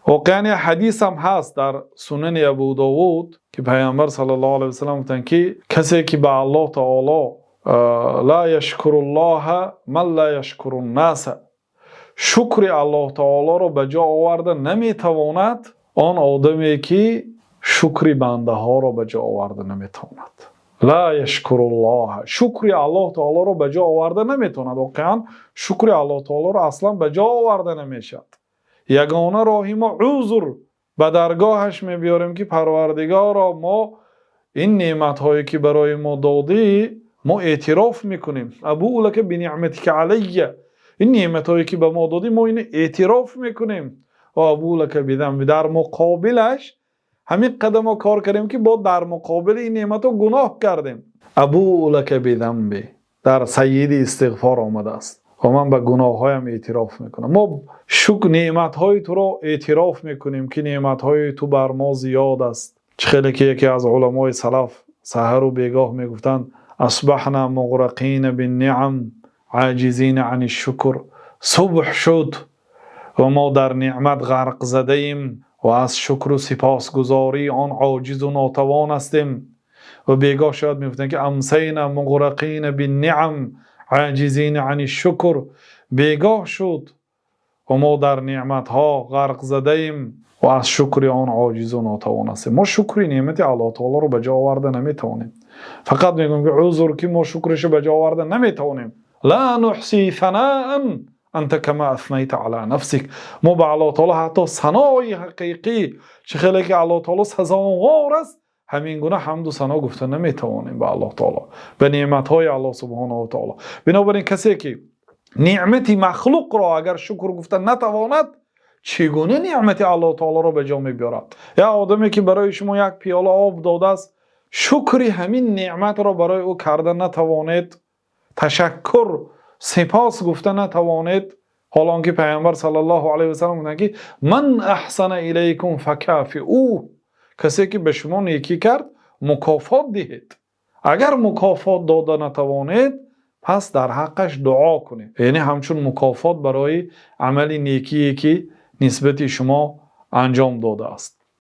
Воқеан, як ҳадис ҳам ҳаст дар Сунани Абу Довуд, ки Паёмбар саллаллоҳу алайҳи васаллам гуфтанд, ки касе ки ба Аллоҳ таоло لا يشكر الله من لا يشكر الناس, шукри Аллоҳ таолоро ба ҷо оварда наметавонад он одаме, ки шукри бандаҳоро ба ҷо оварда наметавонад. لا يشكر الله, шукри Аллоҳ таолоро ба ҷо оварда наметавонад. Воқеан, шукри Аллоҳ таолоро аслан ба ҷо оварда намешавад. Ягона роҳи мо узр ба даргоҳаш мебиёрем, ки Парвардигоро, мо ин неъматҳое, ки барои мо додӣ, мо эътироф мекунем. أبوء لك بنعمتك علي, ин неъматҳое, ки ба мо додӣ, мо ин эътироф мекунем. وأبوء لك بذنبي, дар муқобилаш ҳамин қадар мо кор кардем, ки бо дар муқобили ин неъматҳо гуноҳ кардем. أبوء لك بذنبي дар сайиди истиғфор омадааст ва ман ба гуноҳҳоям эътироф мекунам. Мо шукр неъматҳои туро эътироф мекунем, ки неъматҳои ту бар мо зиёд аст. Чӣ хеле ки яке аз уламои салаф саҳару бегоҳ мегуфтанд: أصبحنا مغرقين بالنعم عاجزين عن الشكر. Субҳ шуд ва мо дар неъмат ғарқ задаем ва аз шукру сипосгузории он оҷизу нотавон ҳастем. Ва бегоҳ шояд мегуфтанд, ки أمسينا مغرقين بالنعم عاجزين عن الشكر. Бегоҳ шуд ва мо дар неъматҳо ғарқ задаем ва аз шукри он оҷизу нотавон ҳастем. Мо шукри неъмати Аллоҳ таолоро ба ҷо оварда наметавонем. Фақат мегӯем, ки узр, ки мо шукрашо ба ҷо оварда наметавонем. لا نحصي ثناء أنت كما أثنيت على نفسك. Мо ба Аллоҳ таоло ҳатто санои ҳақиқӣ, чӣ хеле ки Аллоҳ таоло сазовор аст, ҳамин гуна ҳамду сано гуфта наметавонем ба Аллоҳ таоло, ба неъматҳои Аллоҳ субҳонаҳу таоло. Бинобар ин, касе ки неъмати махлуқро агар шукр гуфта натавонад, чӣ гуна неъмати Аллоҳ таолоро ба ҷо мебиёрад? Як одаме, ки барои шумо як пиёла об додааст, шукри ҳамин неъматро барои ӯ карда натавонед, ташаккур, сипос гуфта натавонед, ҳол он ки Пайғамбар саллаллоҳу алайҳи васаллам гуфтанд, ки من أحسن إليكم فكافئوه, касе ки ба шумо некӣ кард, мукофот диҳед. Агар мукофот дода натавонед, пас дар ҳаққаш дуо кунед, яъне ҳамчун мукофот барои амали некие, ки нисбати шумо анҷом додааст.